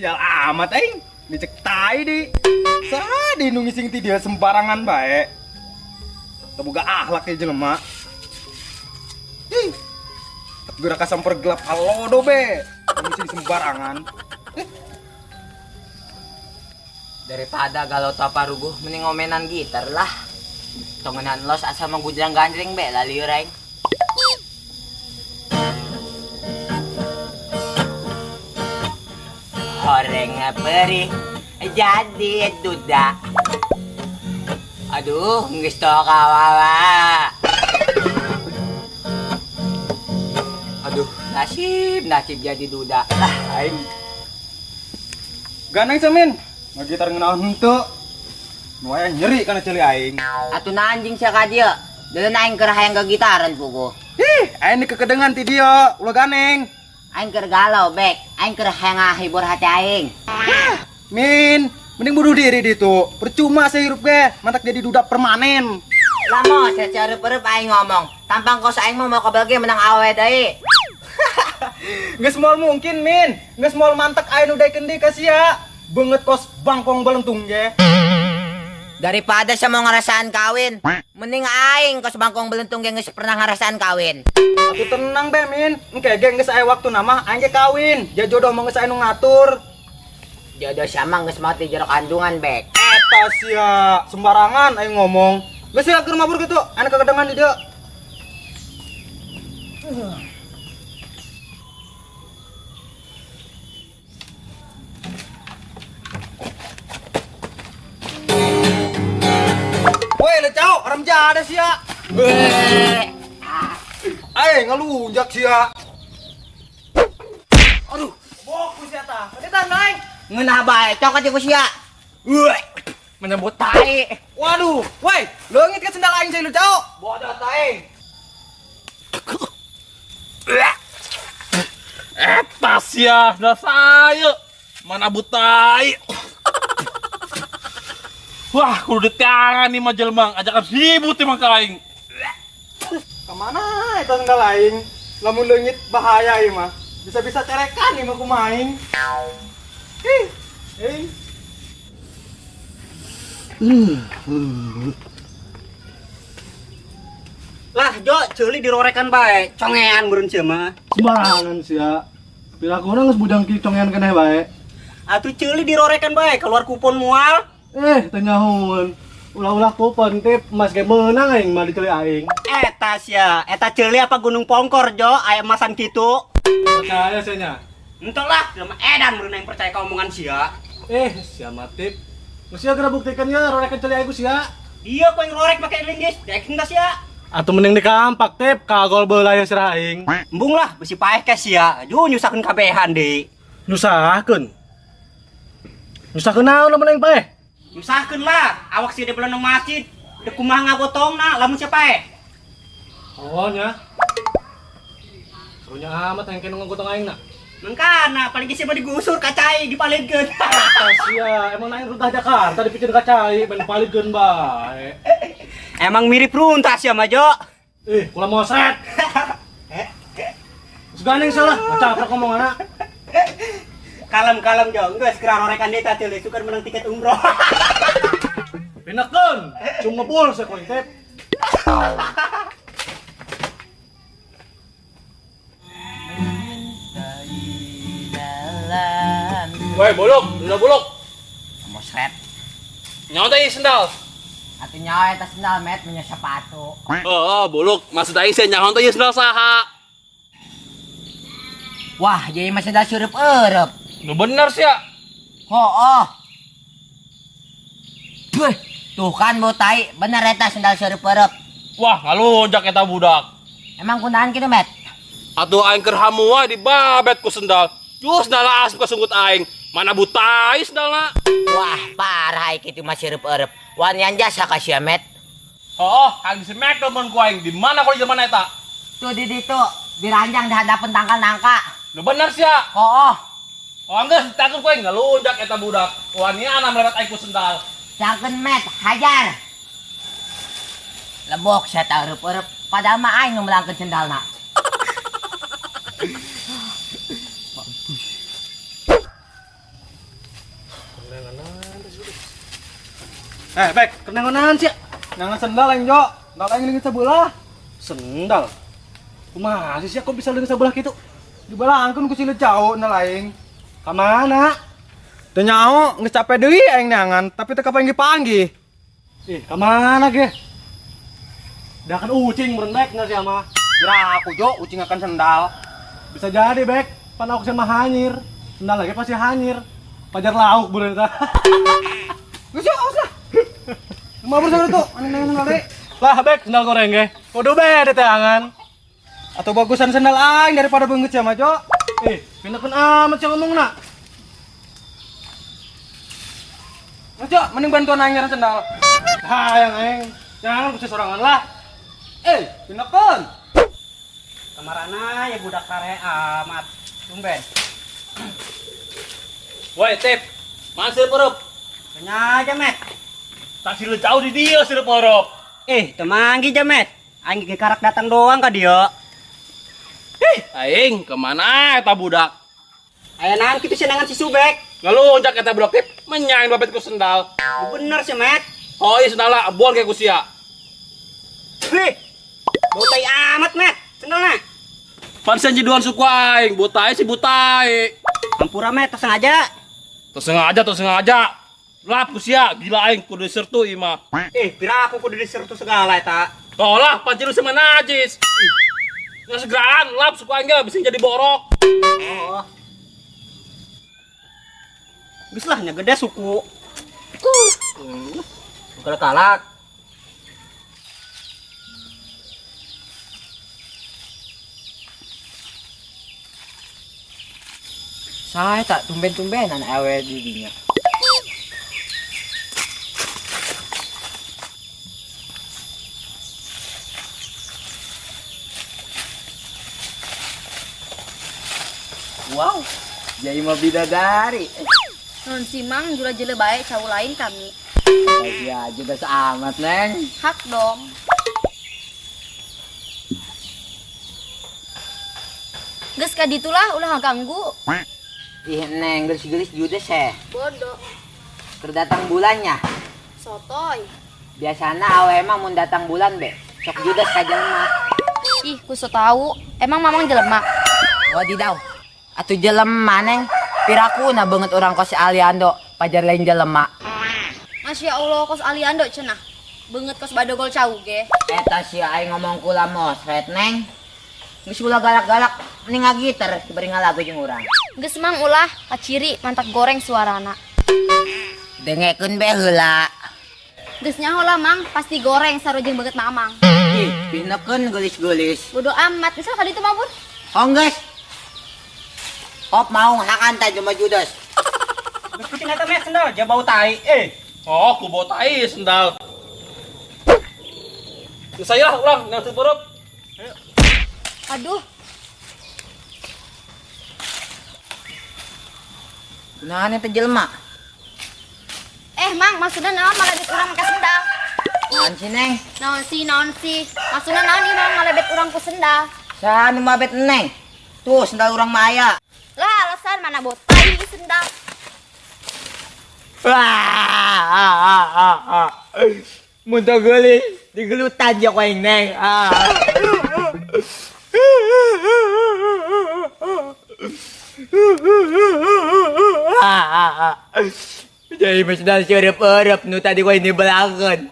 Sial amat aing, dicek tai di. Saha di nu ngising ti dia sembarangan bae. Teu boga akhlak ieu jelema. Ih. Geura kasamper gelap halodo be. Ngising sembarangan. Daripada galau tapa ruguh mending ngomenan gitar lah. Tongenan los asa manggujlang gandring be lalieur aing. Horeng perih jadi duda. Aduh, geus teu kawawa. Aduh, nasib nasib jadi duda lah aing. Ganeng semin. Ngagitar ngenaon henteu. Nu aya nyeri kana ceuli aing. Atuh na anjing sia ka dieu. Deuleu aing keur hayang gagitaran puguh. Ih, aing dikekedengan ti dieu, ulah ganeng. Aing keur galau, Bek. Aing keur hayang ngahibur hati aing. Hah, Min, mending bunuh diri ditu. Percuma saya hirup ge, mantak jadi duda permanen. Lamo, sia careup-eureuf aing ngomong. Tampang kos aing mah mau kabel ge menang awe deui. Geus moal mungkin, Min. Geus moal mantak aing nu daekeun deui ka sia. Beungeut kos bangkong belentung ge. Daripada sia mau ngerasaan kawin, mending aing kos bangkong belentung ge geus pernah ngerasaan kawin. Atuh tenang be, Min. Engke ge geus aya waktu nama aing ge kawin. Ja jodoh mah geus aya nu ngatur. Jodoh sia mah geus mati jero kandungan, Bek. Eta sia sembarangan aing ngomong. Geus sia keur mabur kitu, anu kagedengan di dieu. Woi, le cau, haram jadah sia. Weh. Aing ngalunjak sia. Aduh, boku sia tah. Kedetan aing. Ngeunah bae, cok aja ku sia. Weh, menyebut tai. Waduh, woi, leungit ke sendal aing sia lu cau. Bodoh tai. Eta sia, sendal saya. Mana butai. Wah, kudu ditiangan nih mah jelema, ajakan ribut emang ka aing. Kemana eta sendal aing? Lamun leungit bahaya ieu mah. Bisa-bisa cerekan ieu mah kumaha aing. Ih, eh. Lah, Jo, ceuli dirorekan bae, congean meureun sia mah. Sembarangan sia. Pilakuna geus bujang ki congean keneh bae. Atuh ceuli dirorekan bae, keluar kupon moal. Teu nyahoeun. Ulah-ulah kupon tip emas ge meunang aing mah diceuli aing. Eta sia, eta ceuli apa Gunung Pongkor, Jo, aya emasan kitu. Percaya sia nya. Entah lah, jelema edan meureun aing percaya ka omongan sia. Sia mah tip. Geus sia geura buktikan nya rorekan ceuli aing ku sia. Iya, ku aing rorek make linggis, daek henteu sia. Atuh mending dikampak tip, kagol beula yang sirah aing. Embung lah, besi paeh ke sia. Aduh, nyusahkeun kabehan deui. Nyusahkeun? Nyusahkeun naon lamun aing paeh? Nyusahkeun lah, awak sia di belenong masjid. Dek kumaha ngagotongna lamun sia paeh. Oh nya. Serunya amat aing kena ngagotong aing na. Mangkana paling geus mah digusur ka cai dipalidkeun. Eta sia, emang aing runtah Jakarta dipikeun ka cai, ben palidkeun bae. Emang mirip runtah sia mah, Jo. Ih, kula moset. Geus gandeng salah, ngacaprak omonganna. Kalem-kalem, Jo. Geus geura rorekan deui tah ceuli, sukan menang tiket umroh. Pinakeun, cuma ngebul sia kuring teh. Woi, buluk, udah buluk. Mosret. Nyawa teh sendal. Atuh nyawa eta sendal met punya sepatu. Oh, oh, buluk, maksud aing sih nyawa teh sendal saha? Wah, jadi mah sendal sureup-eureub. Nu bener sia. Hooh. Beuh, tuh kan bau tai, bener eta sendal sureup-eureub. Wah, ngalunjak eta budak. Emang kunaon kitu, Met? Atuh aing keur hamu wae dibabet ku sendal. Jus sendal asup ka sunggut aing. Mana butai sendalna? Wah, parah kitu mah sureup-eureub. Wanian jasa ka sia, Met. Hooh, aing disemek mun ku aing. Di mana ku di mana eta? Tuh di ditu, diranjang di hadapan tangkal nangka. Nu bener sia. Hooh. Oh, geus ditangkep ku aing ngalunjak eta budak. Wanian melebat aing ku sendal. Cangkeun, Met, hajar. Lebok sia tah eureub-eureub. Padahal mah aing nu melangkeun sendalna. Eh, Bek, kenangan sih? Nangan sendal aing, Jo. Sendal aing leungit sebelah. Sendal. Kumaha sih kok bisa leungit sebelah gitu? Dibalangkeun ku si jauh na aing. Ka mana? Teu nyaho, geus capek deui aing neangan, tapi teu kapanggih-panggih. Ih, ka mana ge? Dah kan ucing meureun Bek nggak sih ama. Kira aku Jo, ucing akan sendal. Bisa jadi Bek, pan aku sama hanyir. Sendal lagi pasti hanyir. Pajar lauk beureun eta. Geus yo, awas lah. Mabur sana tuh, aneh nangan sendal deui. Lah Bek, sendal goreng ge. Kudu be teangan. Atau bagusan sendal aing daripada beungeut sia mah, Jo. Eh, pinakeun amat sia ngomongna. Geus Jo, mending bantuan aing nyari sendal. Hayang aing. Jangan khusus sorangan lah. Eh, pinakeun. Kamarana ya budak sare amat. Tumben. Woi, Tip. Mana sih perup? Kenya aja, Met. Tak sih jauh di dia sih perup. Eh, temanggi aja, Met. Aing ge karak datang doang ka dia. Ih, aing kemana eta budak? Aya naon kitu senangan si Subek. Ngelunjak eta budak Tip, menyain babet ku sendal. Bener sih, Met. Oh, iya sendal lah, buang kayak ku sia. Hih. Bau tai amat, Met. Sendalna. Pan jiduan suku aing, butai si butai. Ampura, Met, teu sengaja. Teu sengaja. Lap ku sia, gila aing kudu disertu ieu mah. Eh, pira aku kudu disertu segala eta. Tollah, panci lu sama najis. Nggak segeraan, lap suku aing ge bisa jadi borok. Oh. Geus lah nya gede suku. Kalak-kalak. Saya tak tumben-tumbenan awe di dinya. Wow, jadi mau bidadari. Nun simang jula jele baik cau lain kami. Ya, juga amat, Neng. Hak dong. Geus ka ditulah ulah ganggu. Ih, Neng, geus-geus judes eh. Bodoh. Keur datang bulannya. Sotoy. Biasana awe emang mun datang bulan be, sok judes ka jelema. Ih, ku so tahu. Emang mamang jelema. Wadidaw. Atuh jelema, Neng. Pirakuna beungeut urang kos Aliando, pajar lain jelema. Masya Allah kos Aliando cenah. Beungeut kos badogol cau ge. Eta sia aing ngomong kula mosret, Neng. Geus ulah galak-galak mending ngagitar bari ngalagu jeung urang. Geus mang ulah kaciri mantak goreng suarana. Dengekeun be heula. Geus nyaho lah mang, pasti goreng sarua jeung beungeut mamang. Ih, pinekeun geulis-geulis. Bodo amat, geus lah ka ditu mah bun. Hong geus. Hop mau hakan ta jelema judes. Geus kucing eta Met sendal, ja bau tai. Eh, Oh, ku bau tai sendal. Geus saya lah urang nang perup. Aduh, Kunaon eta jelema? eh mang, maksudna naon malebet urang make sendal? Naon sih, Neng? Naon sih, naon sih? Maksudna naon ieu mang malebet urang ku sendal? Saha nu mabet Neng? Tuh sendal urang mah aya. Lah alasan mana botai sendal. Wah. Mun teu geulis digelutan jeung aing, Neng. Ah. Jadi sendal seureep-eureup nu tadi ku aing dibelangkeun.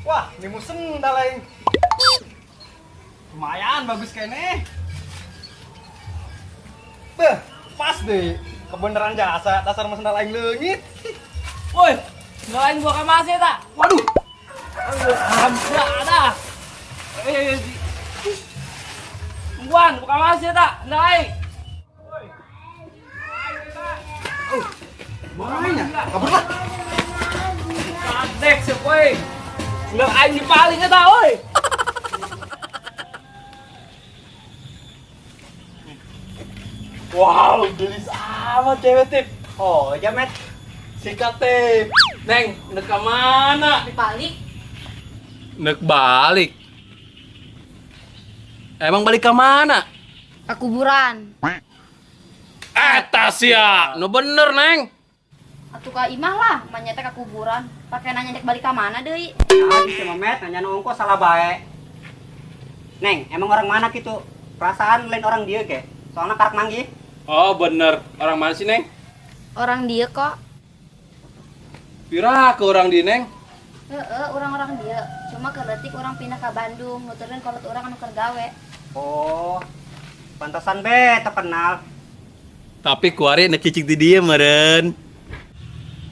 Wah, nemu sendal aing. Lumayan bagus kene. Beuh, pas deh. Kebenaran jasa dasar mah sendal aing leungit. Woi, sendal aing gua ka masih tak? Waduh, Aduh, hampir ada. Eh, tungguan, buka masih tak? Sendal aing. Makanya, kabur lah. Kadek sih, woi. Sendal aing dipaling eta, woi. Wow, gelis amat cewek Tip. Oh, ya Met. Sikat Tip. Neng, nek ka mana? Balik. Nek balik. Emang balik ke mana? Ke kuburan. Eta sia, nu bener Neng. Atuh ka imah lah, manyata ke kuburan. Pakai nanya dek balik ka mana deui? Nah, bisa Met nanya nu ongko salah bae. Neng, emang orang mana gitu? Perasaan lain orang dia ke? Soalnya karak manggih. Oh bener, orang mana sih Neng? Orang dia kok. Pira ke orang di Neng? Heeh, orang-orang dia. Cuma keletik orang pindah ke Bandung, nuturin kolot orang anu keur gawe. Oh, pantesan be terkenal. Tapi kuari nek cicing di dia meren.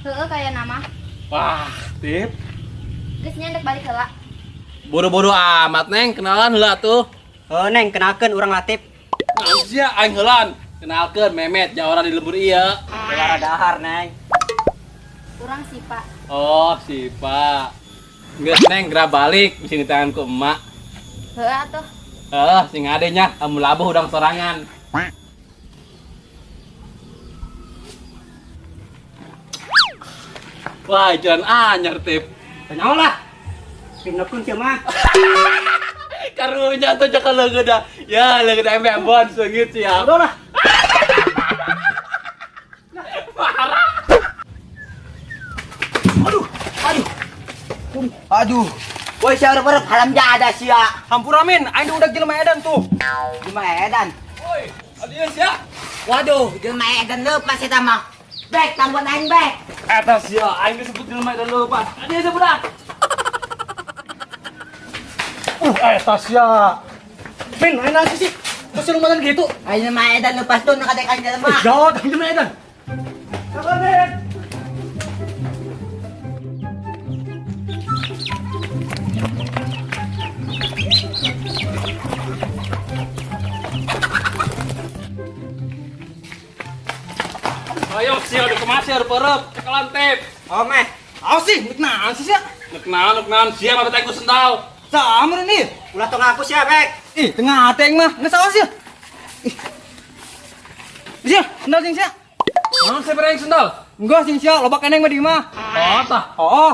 Heeh, kayak nama. Wah, Tip. Geus nya ndek balik heula. Boro-boro amat Neng, kenalan heula tuh. Heuh Neng, kenalkeun urang Latif. Nah, sia aing heulaan. Kenalkeun Memet jawara di lembur ieu. Jawara dahar, Neng. Urang Sipa. Oh, Sipa. Geus Neng geura balik bisi tangan ku emak. Heeh atuh. Heuh, sing ade nya amun labuh udang sorangan. Wah, jalan anyar Tip. Kenal lah. Pinokun sia mah. Karunya tuh cakal leungeun dah. Ya, leungeun embe-embean seungit sia. Udah lah. Aduh. Woi, sia urep-urep halam jada sia. Hampura min, aing udah jelema edan tuh. Jelema edan. Woi, adieu sia. Waduh, jelema edan leupas eta mah. Bek, tangguan aing bek. Eta sia, aing disebut jelema edan leupas. Adieu sia budak. Eta sia. Min, aing nasi sih. Terus lumayan gitu. Aing jelema edan leupas tuh nak kadek aing jelema. Gawat, aing jelema edan. Sabar, Min. Ayo sia udah kemasi harus perep, cekelan Tip. Oh, Met. Awas sih, nek naon sih sia? Nek naon sia mah ku sendal. Sama nih. Ulah tong aku sia, Bek. Ih, tengah ate aing mah, geus awas sia. Ih. Sia, sendal sing sia. Naon sia bereng sendal? Enggak sing sia, loba keneng mah di imah. Oh, tah. Oh.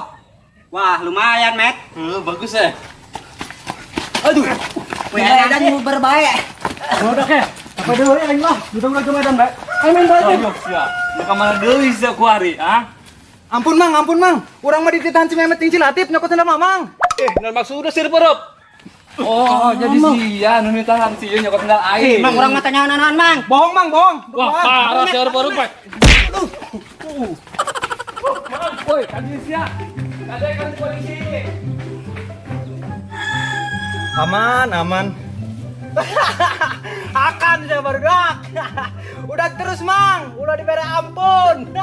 Wah, lumayan, Met. Heuh, bagus ya. Aduh. Woi, edan nguber bae. Udah ke. Apa deui aing mah? Udah udah jelema edan, Bek. Aing main bae. Ayo sia. Nek ka mana deui sia kuari, ah? Ampun mang, ampun mang. Urang mah dititahan si Memet jeung si Latif nyokot sendal mamang. Eh, naon maksudna sih perep? Oh, jadi sia nu nitahan sia nyokot sendal aing. Mang urang mah tanya naon Mang. Bohong mang, bohong. Wah, parah sia perep, Pak. Aduh. Mang, woi, kadi sia. Kade kan polisi. Aman, aman. Akan saya barudak. Udah terus mang, udah diberi ampun.